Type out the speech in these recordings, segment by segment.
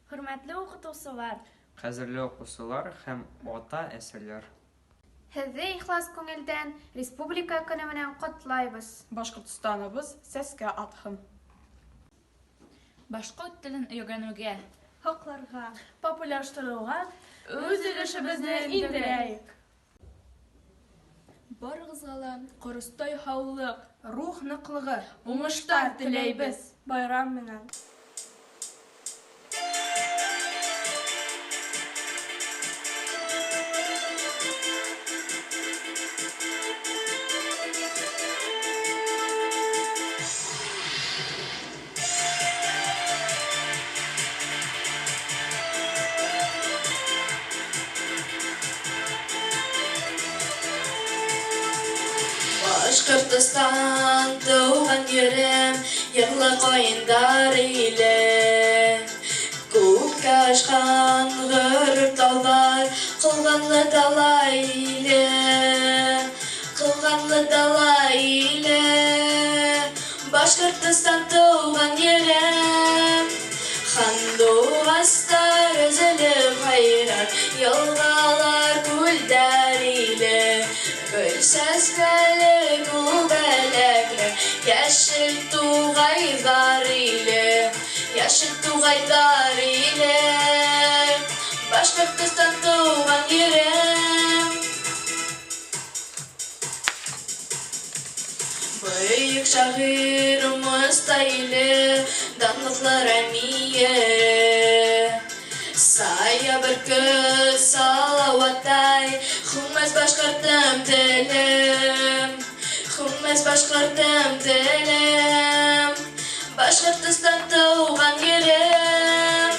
Хөрмәтле укытучылар! Кадерле укучылар һәм ата-әсәләр! Һеҙҙе ихлас күңелдән Республика көнө менән ҡотлайбыҙ! Башҡортостаныбыҙ сәскә атһын! Башҡорт телен өйрәнеүгә, һаҡларға, популярлаштырыуға үҙ өлөшөбөҙҙө индерәйек. Барығыҙға ла ҡоростай һаулыҡ, рух ныҡлығы, уңыштар теләйбеҙ! Байрам менән! Башҡортостан, тыуған ерем, йырлы ҡайындар иле. Күккә ашҡан ғорур тауҙар, ҡылғанлы дала иле. Ҡылғанлы дала иле. Башҡортостан тыуған ерем. Һандуғастар өҙөлөп һайрар, йылғалар, күлдәр иле. Гөл сәскәле, күбәләкле, йәшел туғайҙар иле. Йәшел туғайҙар иле. Башҡортостан тыуған ерем. Бөйөк шағир Мостай иле, данлыҡлы Рәмиә. Сая бөркөт, Салауаттай, һүнмәҫ башҡортом телем. Һүнмәҫ башҡортом телем. Башҡортостан тыуған ерем.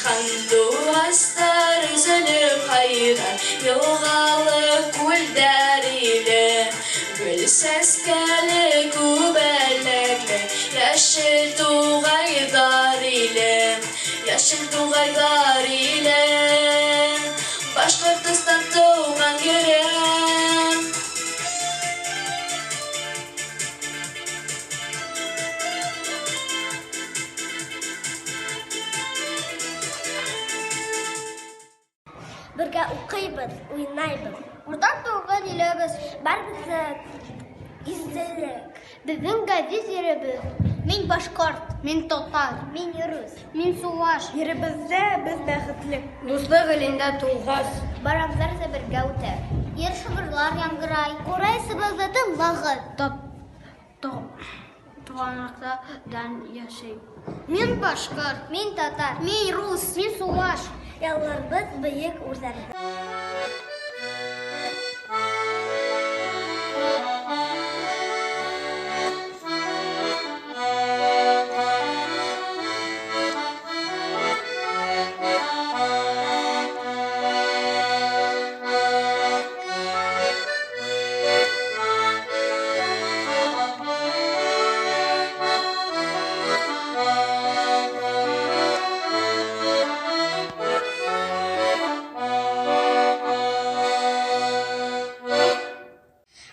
Һандуғастар өҙөлөп һайрар, йылғалы күлдәр иле. Гөл сәскәле, күбәләкле, йәшел туғайҙар иле. Йәшел туғайҙар иле. Башҡортостан тыуған ерем. Бергә уҡыйбыҙ, уйнайбыҙ. Уртаҡ тыуған илебеҙ, барыбыҙ изгелек. Беҙҙең ғәзиз еребеҙ. Мин башҡорт, мин татар, мин рус, мин суваш. Еребеҙҙә беҙ бәхетле. Дуҫлыҡ илендә тыуғас, Байрамдар ҙа бергә үтә. Йыр шығырлар яңғырай. Ҡурай сыбыҙҙы тыңлағыҙ. Туғанлыҡта дан йәшәй. Мин башҡорт, мин татар, мин рус, мин суваш. Ялларбыҙ бейек үрҙәрҙә.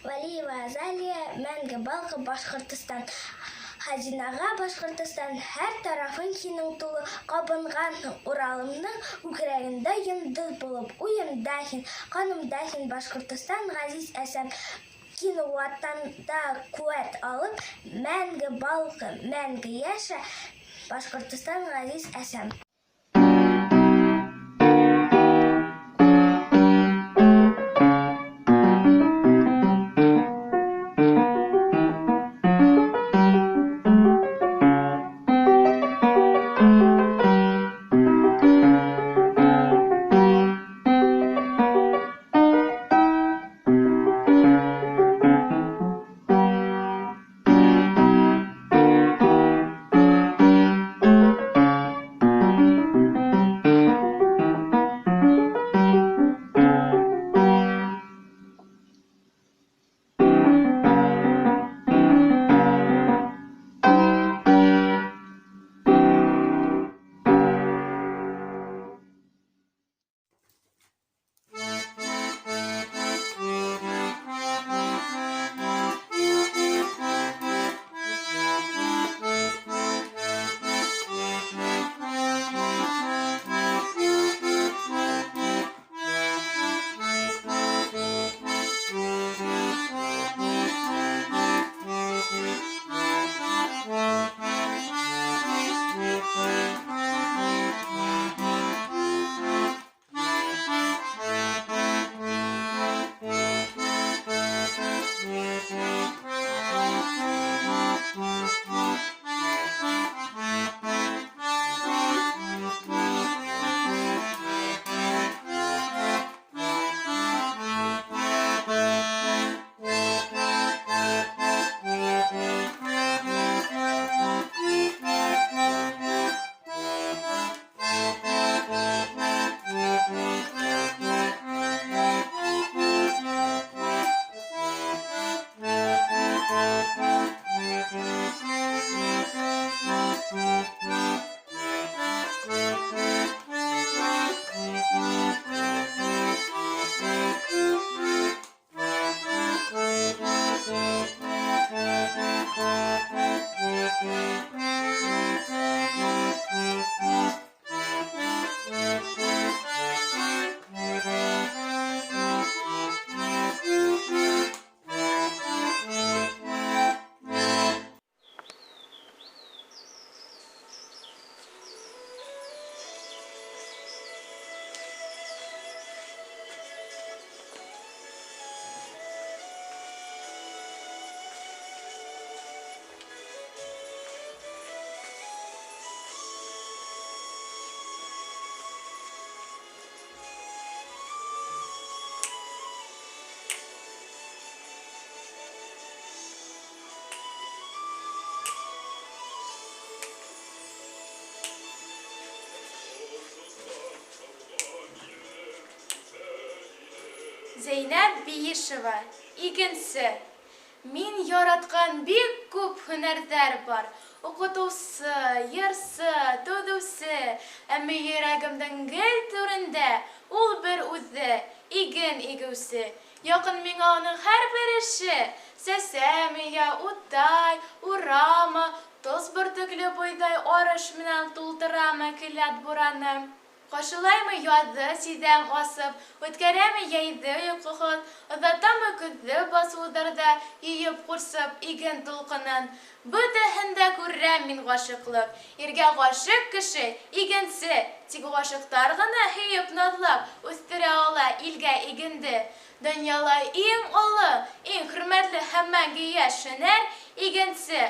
Вәлиева Азалия, мәңге балҡып Башҡортостан. Хазинаға Башҡортостан, һәр тарафың һинең тулы, ҡабынғанһың Уралымдың күкрәгендә йондоҙ булып, уйымда һин, ҡанымда һин, Башҡортостан, ғәзиз әсәм. Һин Ватанда ҡеүәт алып, мәңге балҡы, мәңге йәшә, Башҡортостан, ғәзиз әсәм. Зәйнәб Биишева, игенсе. Мин яратҡан бик күп һөнәрҙәр бар. Уҡытыусы, йырсы, төҙөүсе. Әммә йөрәгемдең гел түрендә ул бер үҙе, иген игеүсе. Яҡын миңә уның һәр бер эше. Сәсәме йә утай, урамы, тоҙ бөртөклө бойҙай арыш менән тултырамы келәт бураны. Ҡашылаймы яҙҙы сиҙәм асып, үткәрәме йәйҙе йоҡоһоҙ, оҙатамы көҙҙө басыуҙарҙа йыйып ҡурсып иген тулҡынын. Бөтәһен дә күрәм мин ғашиҡлыҡ. Иргә ғашиҡ кеше игенсе, тик ғашиҡтар ғына һөйөп наҙлап үҫтерә ала илгә игенде. Донъяла иң оло, иң хөрмәтле һәм мәңге йәш һөнәр игенсе.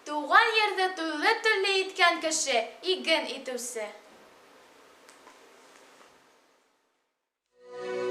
Тыуған ерҙе туйлы-төрлө иткән кеше иген итеүсе. Thank